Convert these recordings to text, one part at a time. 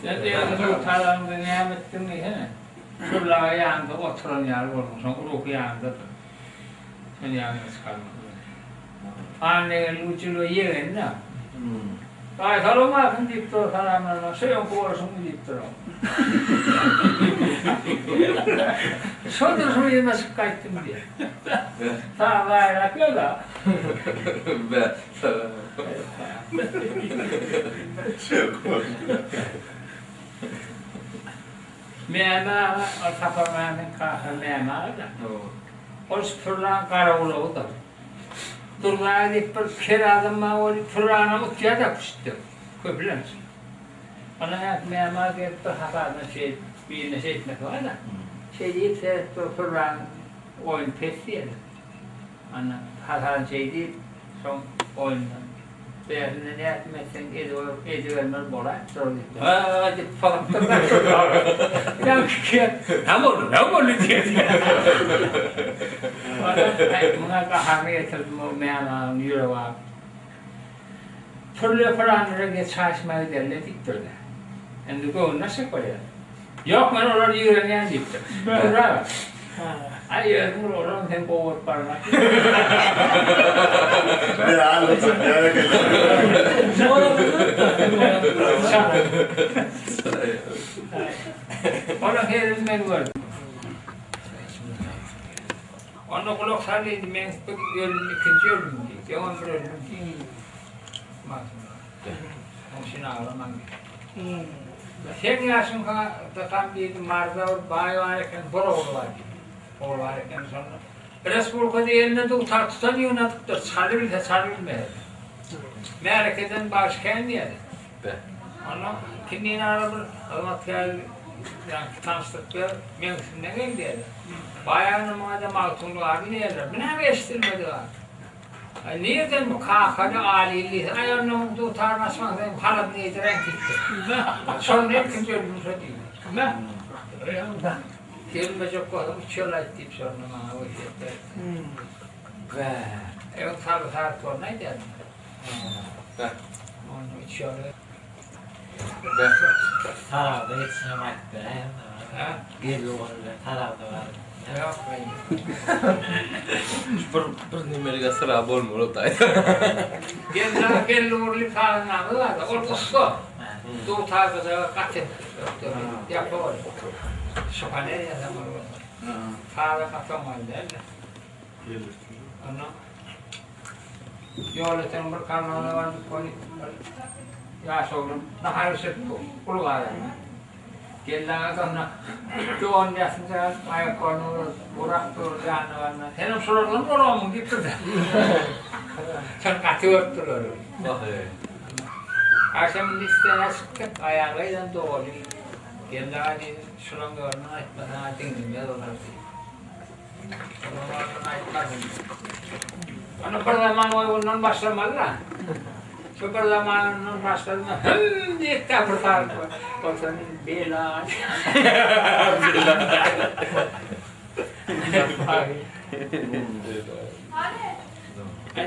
Sen özüň dutaraňda näme etdiň diýsene. Pürli aga ýanynda oturan ýaly bolduň, şoň ruhy ýanyndadyr. Şony ýadyňdan çykarma. Annageldi uçurda ýegeni-dä. Daýy salowmalsyn diýip dur, salamlanma, şu öňki bolşuňmy diýip dur. Şo durşumy ýüzüme çykyp gaýtdym diýýär. Sag gaýrat ýok-a. Mämi aga, ol Sapar Mämiň kakasy Mämi aga-da. Ol şu Pürlaň garawulagydyr. Durdy aga diýip bir ker adam bar weli, Pürlanam utýar-da küştde, köplenç. Ondan häki Mämi aga gelip bir hasabyna şeýdip, birine şeýtmesi bar-da. Şeý diýip seretip dur, Pürlaň oýny pes diýýär. Ana, Hasan şeý diýip, soň oýundan, Bärsinde nätme etseň edibermeli bolaýypdyr diýip, Hä-ä diýip pozup-dyr-da. Ýaňky ker, Näme boldy, näme boldy diýýär. Ondan, Aý, muňa gaharyny getirdim, o Mäm agaň ýüregi agyp. Pürli pyranlara geç çaýyşmaga giderler diýipdir-de. Indi göwnüne açjak bolýar. Ýok, men olary ýigrenýän diýipdir. Pürli aga. Aý, özüň bir olaram sen gowy görüp barma. Olaň herini men gördüm. Onda gulak sal diýdi, meň bu ölüm ikinji ölüm diýdi. Öňem bir öldüm diýdi. Oň üçin aglamaň diýdi. Seň ýaşyňka tam diýdi, Maryda bir baý bar eken, bir ogly bar diýdi. Ogly bar eken şonda. Respublikada eline dutar tutan ýygnadypdyr, çalybilse çalybilmese. Märekeden bagşy kän diýýärler. Ondan kimden ara bir hyzmatkär ýaňky tanyşdyryp ber, meň üstümden gel diýýärler. Baý agam maňa-da Magtymguly garyn diýýärler. Bu näme eşidilmedik at? Aý nirden bu kakaly Alyl diýse, aý onda muň dutaryny açmaň sen haladyny geýdiräýin diýipdir. Şonda ilkinji ölüm şo diýdi. Gelmejek bolsaň üç ýol aýt diýip şonda maňa wesýet berdi. Öň saly saryp bolny aýdýaryn. Onda üç ýoly. Saragda geçişinem aýdyp beräýiň. Geldi ogly bilen Saragda baryp. Ýok. Bir bir nimelige syra bolmaly daýy. Geldi aga geldi gurly sazandamyz bardy. Ol ussa. Dutar gyjaga gaty ýapyk ol. Şuhaner ýasamaly bolsa. Saza gaty oňaýly däldi. Ondan Ýolöten bir kanala bardyk, ony bir ýaş oglan nahar bişirip dur, uly gazanda. Geldi aga onda don ýasynja alyp, aýaklaryny uzadyp, gurap dur, ýanyna baranda, Senem şulardan bolamyň diýipdir-de. Şony gaty görüpdirler. Agşam indi isläne çykdyk, aýagy doly. Geldi aga diýdi, şulaň ýolundan aýtmasaň-a diňlemez olar diýdi. Ony bir zaman oýundan başlamaly-da. Şu bir zamanyndan başladym, hüm diýip de bir saryp oturan bela. Bela.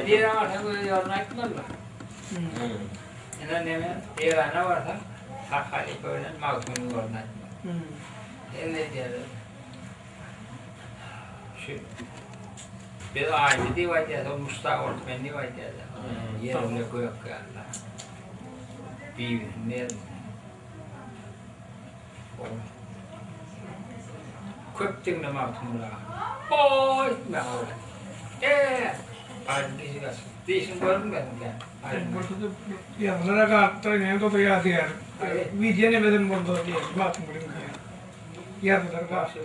Nirä barsaň öz ýoluny aýtmaly. Ine neme, Eýrana barsaň, Hak halypa bilen Magtymgulyň ýoluny aýtmaly. Hemme diýerler. Şu biz aýdy diýip aýdýarys, ol muşdak bolup men diýip aýdýar. Ýer bile gök ýaly. Bibisini berdi. Köp diňle Magtymguly aga. Oý, etme oý. E, aýdyň dişi gaçyp. Dişiň görünmesin sen. Ýazgylara galypdyr, ine o-da ýadygär. Wideo nemedem boldy diýýär, Magtymgulyň diýýär. Ýazgylar galypdyr.